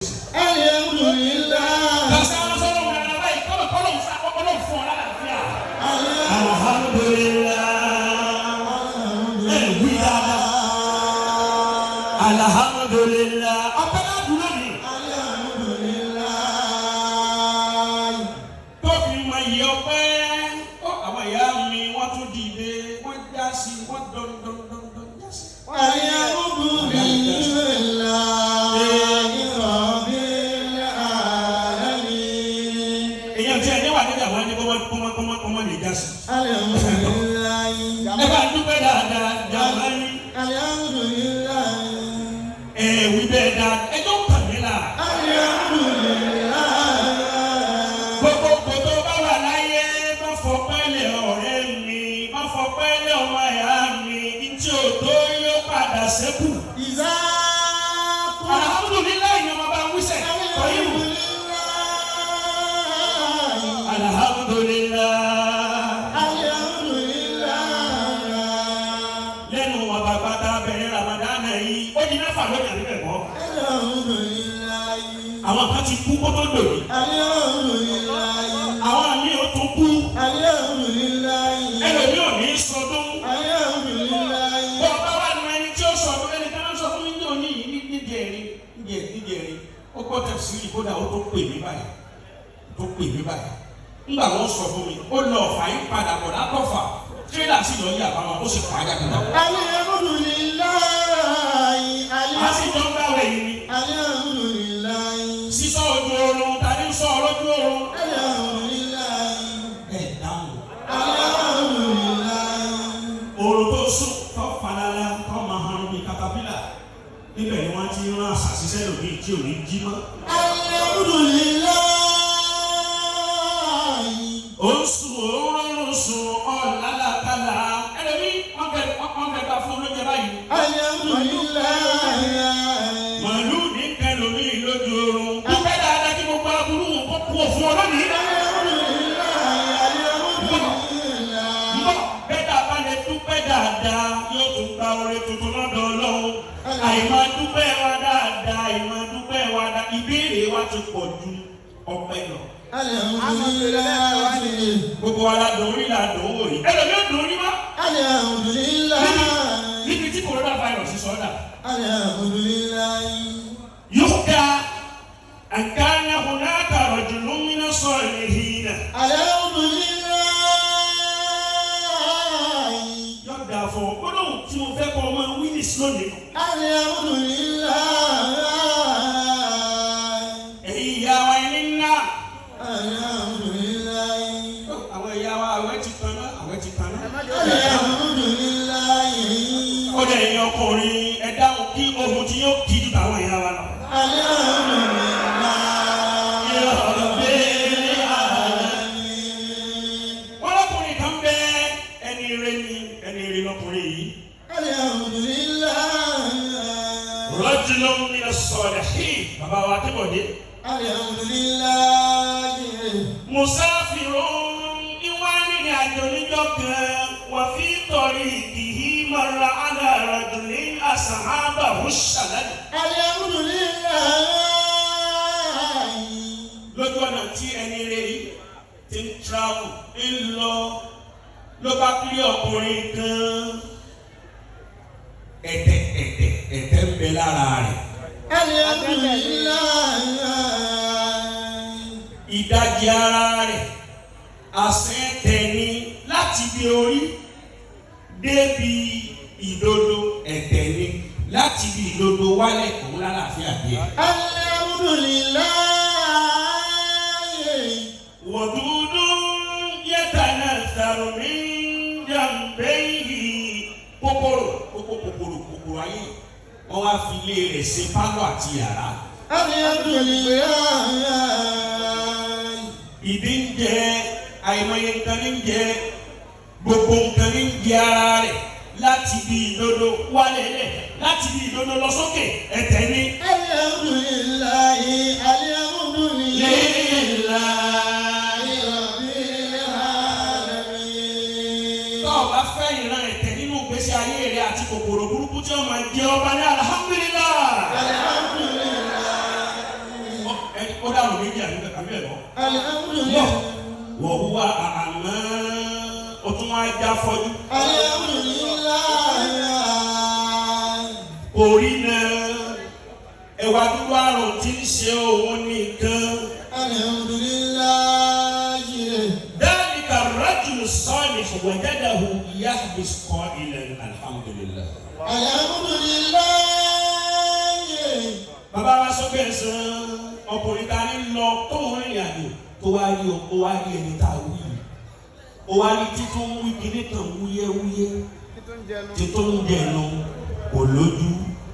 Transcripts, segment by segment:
Alhamdulillah. Kàṣà sọ́dọ̀ wọn dáadáa báyìí kọ́lọ̀ kọ́lọ̀ ń sá kọ́lọ̀ fún ọ lálàáfíà. Alhamdulillah. Ẹ wí dáadáa. Alhamdulillah. Ọpẹ́ náà dúró mi. Alhamdulillah. Tó fi mọ iye ọpẹ́. Ó àwọn ìyá mi wọ́n tún dìde, wọ́n já sí, wọ́n dọ̀ndọ̀ndọ̀ndọ̀ já sí. Alhamdulillahi Rabbil alamin. Èèyàn tí ẹ ní wà nígbà wọn ní kọ́mọ kọ́mọ kọ́mọ kọ́mọ lè já sí. Alhamdulillah. Ẹ bá dúpẹ́ dáadáa, jàmbá ní. Alhamdulillah. Ẹ wí bẹ́ẹ̀ dáa, ẹjọ́ kàn mí là. Alhamdulillah. Gbogbo gbogbo bá wà láyé, má fọpẹ́ lé ọ̀rẹ́ mi, má fọpẹ́ lé ọmọ ìyá mi, ntí ò tó yóò padà sẹ́kù. Ìzá kú. Alhamdulilayi ni ọmọ bá ń wísẹ̀, kọ́yìn. Alhamdulillah. Alhamdulilayi. Alhamdulillah. Lẹ́nu wọn bàbá tá a bẹ̀rẹ̀ Ramadan yìí, ó di mẹ́fà lónìí àbí bẹ́ẹ̀ kọ́. Alhamdulillah. Àwọn kan ti kú kó tó dòní. Alhamdulillah. Àwọn míì ó tún kú. Alhamdulillah. Ẹlòmíì ò ní sọdún. Alhamdulillah. Bọ́ ọba wà nù ẹni tí ó sọdún ẹni tí wọ́n sọ fún mi ní òní yìí ní níjẹ̀rin níjẹ̀rin. Ó gbọ́ tẹ̀síìrì kódà ó tó pè mí báyìí. Tó pè mí báyìí. Ńgbà wọ́n sọ fún mi, ó lọ ọ̀fà yín padà bọ̀ látọ̀fà. Tírélà sì lọ yí àbáwọn, ó sì pààyà kúta. Alhamdulillah. A sì jọ ń gbàwẹ̀ yìí ni. Alhamdulillah. Sísọ ojú oorun tàbí sọ ọlọ́jú oorun. Alhamdulillah. Ẹ dáhùn. Alhamdulillah. Oorun tó sùn tó falala tó máa han bíi katapila. Níbẹ̀ ni wọ́n ti rán àṣà ṣiṣẹ́ lòdì tí ò ní jí mọ́. Alhamdulillah. Ó ń sùn ó ń rọrùn sùn ọ̀làlàkàlà. Ẹlòmí wọ́n fẹ́ bá fún olóúnjẹ báyìí. Alhamdulillah. Màálù ní kẹlòmí lójú oorun. Dúpẹ́ dáadáa kí gbogbo aburú wọn kó kú òfin ọlọ́nìí. Alhamdulillah. Mbọ́ bẹ́ẹ̀ tá a bá lè dúpẹ́ dáadáa yóò tún gba oore tuntun lọ́dọ̀ Ọlọ́run. Àìmọ̀ dúpẹ́ wa dáadáa, àìmọ̀ dúpẹ́ wa dáadáa, ìbéèrè wa ti pọ̀ ju ọpẹ́ lọ. Alhamdulillah. Gbogbo wa la dùn orí la dùn owó yìí. Ẹlòmí ò dùn orí mọ́. Alhamdulillah. Níbi tí coronavirus sọ̀dà. Alhamdulillah. Yóò àǹkáná hunaka rajulun mina salihina. Alhamdulillah. Yóò dà fún ọ. Gbọ́dọ̀ tí mo fẹ́ kọ́ ọmọ wíní lónìí. Alhamdulillah. Ẹ̀yin ìyá wa ẹni ńlá. Alhamdulillah. Àwọn ìyá wa àwẹ̀ ti tán náà, àwẹ̀ ti tán náà. Alhamdulillah. Ó dẹ̀ ẹ̀yin ọkùnrin ẹ dáhùn kí ohun tí yóò kí ju tàwọn ìyá wa lọ. Alhamdulillah. Wọ́n lọ́kùnrin kan bẹ ẹni rẹ ni ẹni rẹ lọ́kùnrin yìí. Alhamdulillah. Rajulun mina salihin. Bàbá wa Akínbọ̀dé. Alhamdulillah. Musafirun ìwà rìnrìn àjò níjọ́ kan wà fi tariqihi marra ala rajulin ashabahu shalal. Alhamdulillah. Lójú ọ̀nà tí ẹni rẹ yìí ti ń travel ń lọ ló bá kiri ọkùnrin kan ẹ̀tẹ̀ ẹ̀tẹ̀ ẹ̀tẹ̀ ń bẹ lára rẹ̀. Alhamdulillah. Ìdajì ara rẹ̀ àṣẹ tẹ̀ni láti bí orí débi ìdodo ẹ̀tẹ̀ ni láti bí ìdodo wálẹ̀ òun lálàáfíà díẹ̀. Alhamdulillah. Wọ̀dúdú yẹ́tàná sàrùmí jàǹbẹ́yì kòkòrò kòkòrò kòkòrò kòkòrò ayé wọ́n wá fi ilé rẹ̀ ṣe pálọ̀ àti yàrá. Alhamdulillah. Ìdí ń jẹ àìmọye nǹkan ní ń jẹ gbogbo nǹkan ní ń jẹ ara rẹ̀ láti bí ìdodo wálẹ̀ lẹ̀ láti bí ìdodo lọ sókè ẹ̀tẹ̀ ni. Alhamdulillah. Alhamdulillah. Rabbil alamin. Tó o bá fẹ́ ìran ẹ̀tẹ̀ nínú ìgbésí ayé rẹ̀ àti kòkòrò burúkú tí ó máa jẹ ọba ní alhamdulillah. Alhamdulillah. ó dàrú méjì àbí àbí ẹ̀kọ́. Alhamdulillah. Wọ̀ wá àmọ́ ó tún wá já fọ́jú. Alhamdulillah. Orí náà ẹwà dúdú àrùn tí ń ṣe òun nìkan. Alhamdulillah. ذلك الرجل الصالح وجده يحبس قائلا الحمد لله. Alhamdulillah. Bàbá wa sọ bẹ́ẹ̀ sàn ọkùnrin ta ni lọ tó ń rìnrìn àjò tó wá rí ó wá rí ẹni tá a wí yìí. Ó wá rí títún wí kíní kan wúyẹ́wúyẹ́ títún ń jẹnu kò lójú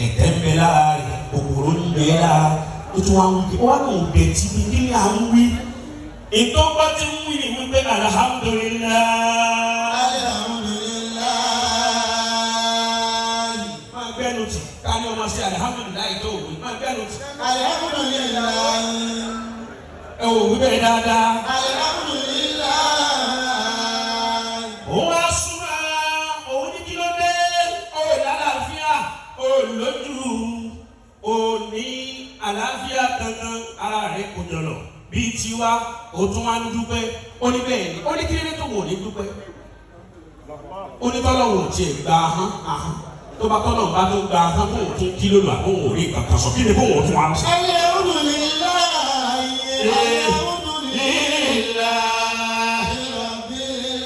ẹ̀tẹ̀ ń bẹ lára rẹ̀ kòkòrò ń bẹ lára ó tún wá ń wí ó wá lòun bẹ̀ tí bí kí ni à ń wí. Ìtọ́gbọ́ ti ń wí ni wípé alhamdulillah. Alhamdulillah. Máa gbẹ́nu tì ká ní ọmọ sí alihamudulilayi tó wí máa gbẹ́nu tì. Alhamdulillah. Ẹ ò wí bẹ́ẹ̀ dáadáa. Alhamdulillah. Òun wá súnmọ́ òun ní kí ló dé ó lálàáfíà ó lójú ó ní àlàáfíà kankan ara rẹ̀ kò jọ̀lọ̀ bíi tiwa ó tún wá ń dúpẹ́ ó ní bẹ́ẹ̀ ni ó ní kí ló dé tó wò ní dúpẹ́ ó ní tọ́lọ̀ wò tiẹ̀ gba ahọ́n ahọ́n tó bá tọ́lọ̀ bá tó gba ahọ́n tó wò tún kí ló lò àbóhùn ò rí kankan sọ kí ni bóhùn ó tún wá sọ. Alhamdulillah. Alhamdulillah. Rabbil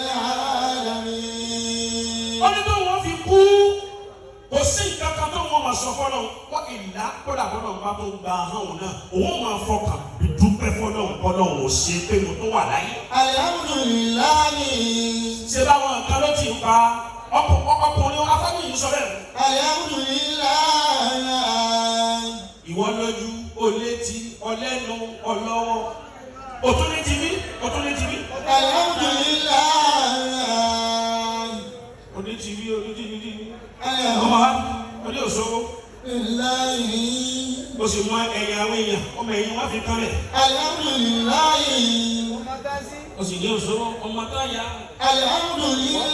alamin. Ó ní tó wọ́n fi kú kò sí nǹkan kan tó wọ́n máa sọ fọ́lọ́ wọ́n ìlà kódà bọ́lọ̀ bá tó gba ahọ́n òun náà òun máa fọkàn dúpẹ́ fọ́lọ́ bọ́lọ̀ ò ṣe pé mo tó wà láyé. Alhamdulillah. Ṣé báwọn kan ló ti pa ọkùnrin afábíyì sọ bẹ́ẹ̀. Alhamdulillah. Ìwọ lójú o létí ọlẹ́nu ọlọ́wọ́ òtún ní tv òtún ní tv Alhamdulillah. oní tv oní tv tv ọmọ wa oní òṣogbo Alhamdulillah. o sì mọ ẹ̀yìn àwọn èèyàn ọmọ ẹ̀yìn wọn fi kánlẹ̀ Alhamdulillah. o sì ní òṣogbo ọmọ tó yà Alhamdulillah.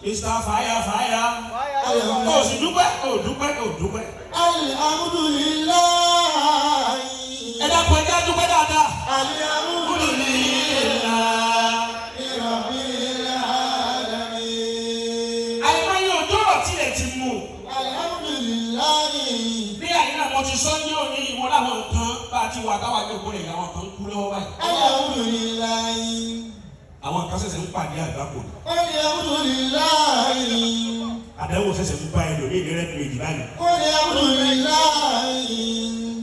Mr. Fire Fire o sì dúpẹ́ o dúpẹ́ o dúpẹ́ Alhamdulillah. Ẹ dákun ẹ já dúpẹ́ dáadáa. Alhamdulillah. Rabbil alamin. Àìmọye òjò rọ̀ tilẹ̀ ti mú. Alhamdulillah. Bí àyínlá mo ti sọ ní òní ìwọ láwọn nǹkan bá a ti wà táwa jókòó rẹ̀ àwọn kan ń kú lọ́wọ́ báyìí. Alhamdulillah. Àwọn kan ṣẹ̀ṣẹ̀ ń pàdé àgbákò ni. Alhamdulillah. Àdánwò ṣẹ̀ṣẹ̀ ń bá ẹlòmíì ní rẹ́díò èjì báyìí. Alhamdulillah.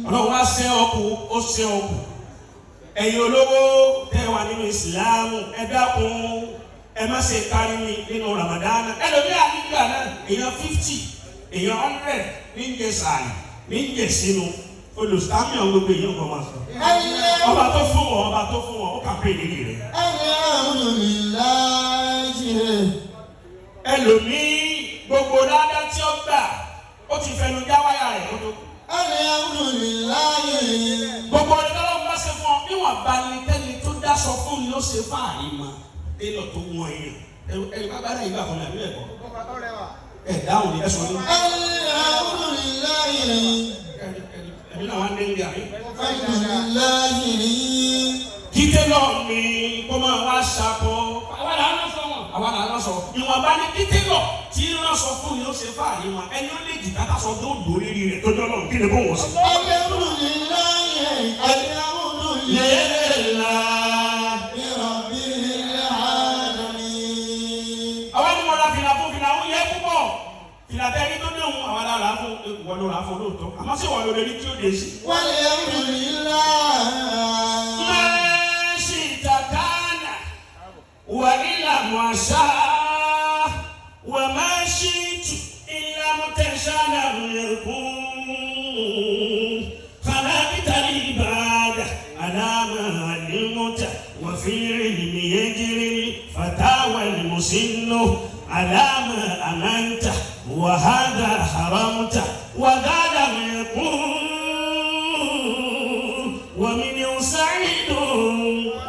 Ọlọ́run wá ṣẹ́ ọkù ó ṣẹ́ ọkù. Ẹ̀yin olówó tẹ́ wà nínú ìsìláàmù ẹ dákun ẹ má ṣe kárí mi nínú Ramadan. Ẹlòmíì àdúgbò náà èèyàn 50 èèyàn 100 ní ń jẹ sààyè ní ń jẹ sínú olùsàmì ọ̀hún gbogbo èèyàn kan máa sọ. Ọba tó fún wọn ọba tó fún wọn ó kà pé ìlérí rẹ̀. Alhamdulillah. Ẹlòmíì gbogbo ládá tí ó gbà ó ti fẹnu já wáyà rẹ̀ kó tó kú. Alhamdulillah. Gbogbo ọdún tọ́lọ́ bá ṣe fún ọ níwọ̀n bá ní tẹ́ni tó dáṣọ fún ni ó ṣe fáàrí mọ́ télọ̀ tó wọ́n èèyàn ẹ ẹ bá bára ìgbà kan ní àbí ẹ̀kọ́ ẹ dáhùn ní ẹ̀sọ́ ní. Alhamdulillah. Ẹ̀mí náà wá ń dé ní àbí. Alhamdulillah. Kí télọ̀ mi kó máa wá ṣakọ àwa là ń ránṣọ wọn àwa là ń ránṣọ ìwọ̀nba ní kí télọ̀ tí ń ránṣọ fún ni ó ṣe fáàrí mọ́ ẹni ó lè jìkà táṣọ tó dòrí rẹ̀ tó jọ́ lọ́rùn kí ni kó wọ́n sọ. Alhamdulillah. Alhamdulillah. Rabbil alamin. Àwa ni wọn ra fìlà fún fìlà ń yẹ púpọ̀ fìlà tẹ ẹni tó ní òun àwa la rà fún ìwọ ló rà fún lóòótọ́ àmọ́ sí ìwọ ló lè rí tí ó dé sí. Walhamdulillah. Máṣí takánà wà ìlànà àṣà wà máṣí tù ìlànà tẹ̀sánà yẹ̀kún. خلقت العباد على ما علمت وفي العلم يجري الفتى والمسن على ما أمنت وهذا حرمت وذا لم يكن ومنه سعيد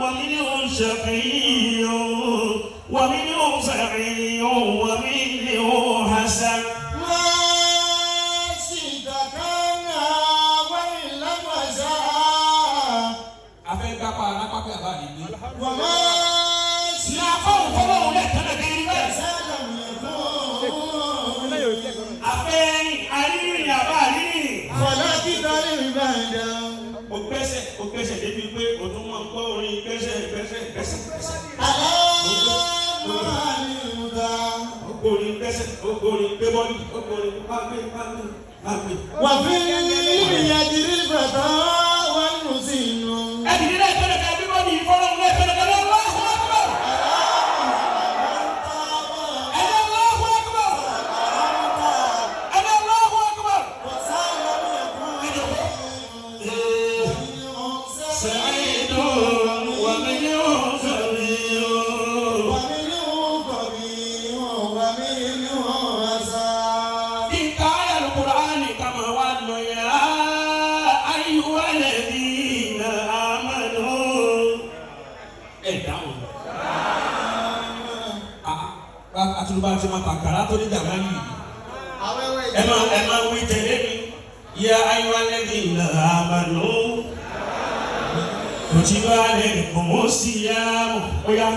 ومنه شقي ومنه سعي ومنه حسن. ما شئت كان. وما Ní afọ́hùn fọlọ́hùn lẹ́ẹ̀kan náà kiri bẹ́ẹ̀. لم يكن Àfẹ́yìn àrírìn àbá àrírìn. خلقت العباد O gbẹ́sẹ̀ o gbẹ́sẹ̀ débi pé o tún máa ń gbọ́ orin gbẹ́sẹ̀ gbẹ́sẹ̀ gbẹ́sẹ̀ gbẹ́sẹ̀. على معلمك O gbórin gbẹ́sẹ̀ o gbórin gbé bọ́ọ̀lì o gbórin má gbé má gbé má gbé. وفي يجري الفتى والمسن Ẹ̀dìdí lẹ́ẹ̀kan náà kiri bọ́ọ̀lì fọlọ́hùn lẹ́ẹ̀kan náà kiri Allahu Akbar. Ẹni Allahu Akbar. Ẹni Allahu Akbar. سعيد ومنه خبير. تلك آية القرآن كما وعد يا أيها الذين آمنوا. Ẹ dáhùn. Àtúntò àti màtàkàrà tó ní jàmá yìí. Ẹ máa wí tẹ̀lé mi. يا أيها الذين آمنوا كتب عليكم الصيام Oya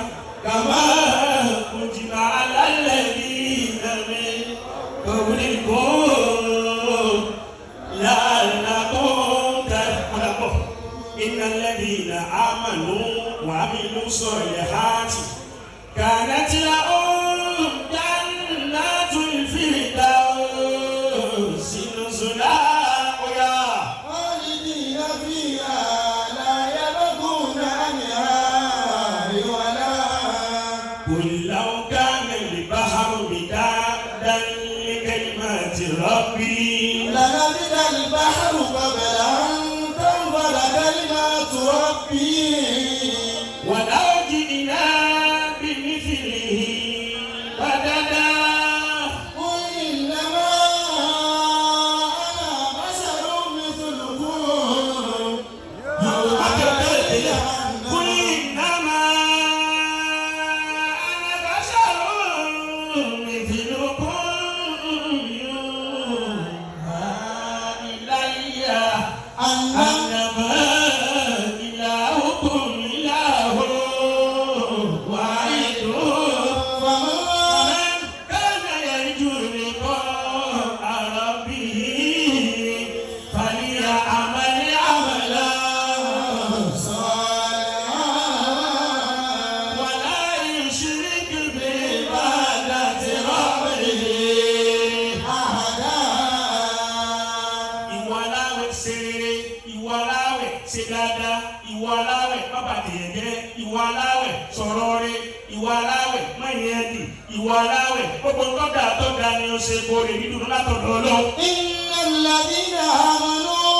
كما كتب على الذين من قبلكم لعلكم تتقون إن الذين آمنوا وعملوا الصالحات كانت لهم جنات الفردوس نزلا Oya. خالدين فيها لا يبغون عنها ولا قل لو كان البحر مدادا لكلمات ربي لنفد البحر قبل أن تنفد كلمات ربي ولو جئنا بمثله مددا قل إنما أنا بشر مثلكم قل إنما أنا بشر مثلكم يوحى إلي أنما إلهكم إله واحد فمن كان يرجو لقاء ربه فليعمل عملا ولا يشرك بعبادة ربه. Ìwọ aláwẹ̀ ṣe rere, ìwọ aláwẹ̀ ṣe dáadáa, ìwọ aláwẹ̀ má bà tèèyàn jẹ́, ìwọ aláwẹ̀ sọ̀rọ̀ rẹ, ìwọ aláwẹ̀ má yẹn dì, ìwọ aláwẹ̀ gbogbo tọ́da tọ́da ni ó ṣe kó lè dídùn látọ̀dọ̀ Ọlọ́run. إن الذين آمنوا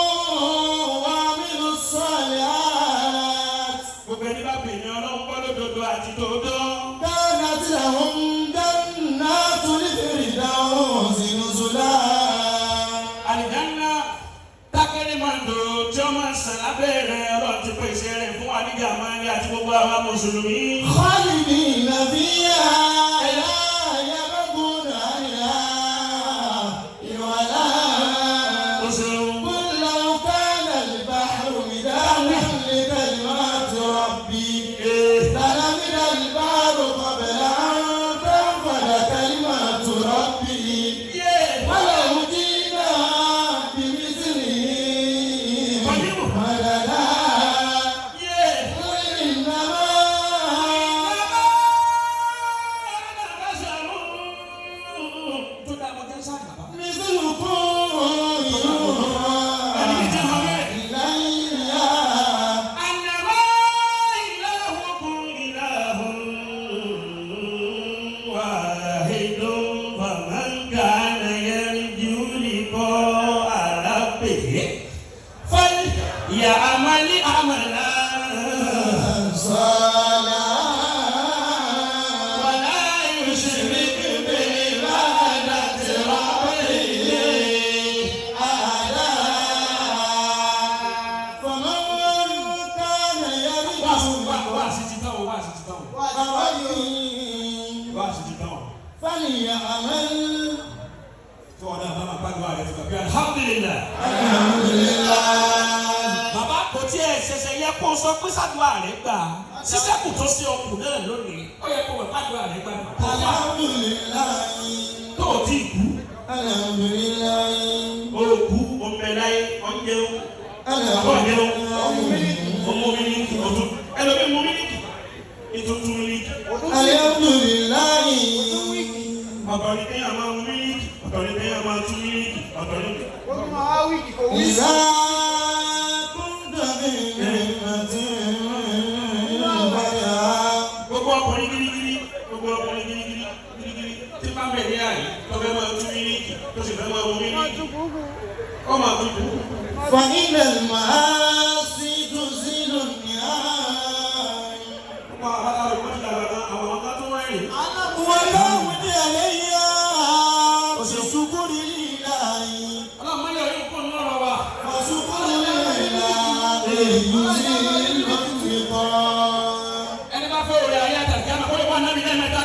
وعملوا الصالحات Gbogbo ẹni bá pè ní Ọlọ́run gbọ́ lódodo àti tòótọ́. كانت لهم جنات الفردوس نزلا Àlìjáná tákẹ́rẹ́ máa ń dò tí ó máa ń sàn lábẹ́ rẹ̀ Ọlọ́run ti pèsè rẹ̀ fún àdíjà máa ń rí àti gbogbo àwa mùsùlùmí. خالدين فيها لا يبغون عنها ولا Ó ṣeun. قل لو كان البحر مدادا لكلمات ربي لنفد البحر قبل أن تنفد كلمات ربي ولو جئنا بمثله مددا قل إنما مثلكم يوحى إلي فليعمل عملا صالحا ولا يشرك بعبادة ربه أحدا فمن كان يرجو Wá sí ti tán o, wá sí ti tán o, ربه wá sí ti tán o. فليعمل Tí wọn náà bá máa gbàdúrà rẹ ti gbà pé alhamdulilayi. الحمد لله Bàbá kò tiẹ̀ ṣẹ̀ṣẹ̀ yẹ kó sọ pé sàdúrà rẹ gbà. Sísẹ́kù tó sí ọkùn náà lónìí, ó yẹ kó wẹ̀ pàdé rẹ̀ gbà. Alhamdulillahi. Tó o ti kú, Alhamdulillahi. o kú, o ń bẹ láyé, o ń jẹun, Alhamdulillahi. o mú mílíkì, o tún ẹlòmíì mú mílíkì, ètò tún mílíkì. Alhamdulillahi. Ọ̀tọ̀ ni kéèyàn máa mú mílíkì, ọ̀tọ̀ ni kéèyàn máa tún mílíkì, ọ̀tọ̀ ni. Ó tún máa wíìkì kò wíìkì. إذا كنت في نعمة فلا Gbogbo ọkùnrin girigiri, gbogbo ọkùnrin girigiri, girigiri tí bá bẹ̀ ní àyè tó fẹ́ máa tún mílíkì, tó sì fẹ́ máa mú Máa mílíkì, tún kúkú. ó máa tún kú. فإن المعاصي تزيل النعم Gbogbo àwọn aláwọ̀ ìwọ́n ti dàgbà gan, àwọn ọ̀gá tó rẹ́rìn. وداود عليها بشكر لله Ọlọ́run máa yọ yóò kó nínú ọ̀rọ̀ wa. وشكر لله يزيل الانتقام Ẹni bá fẹ́ òrè ayé àtàkì àmọ́ kó lè wá nábì lẹ́ẹ̀mẹ́ta.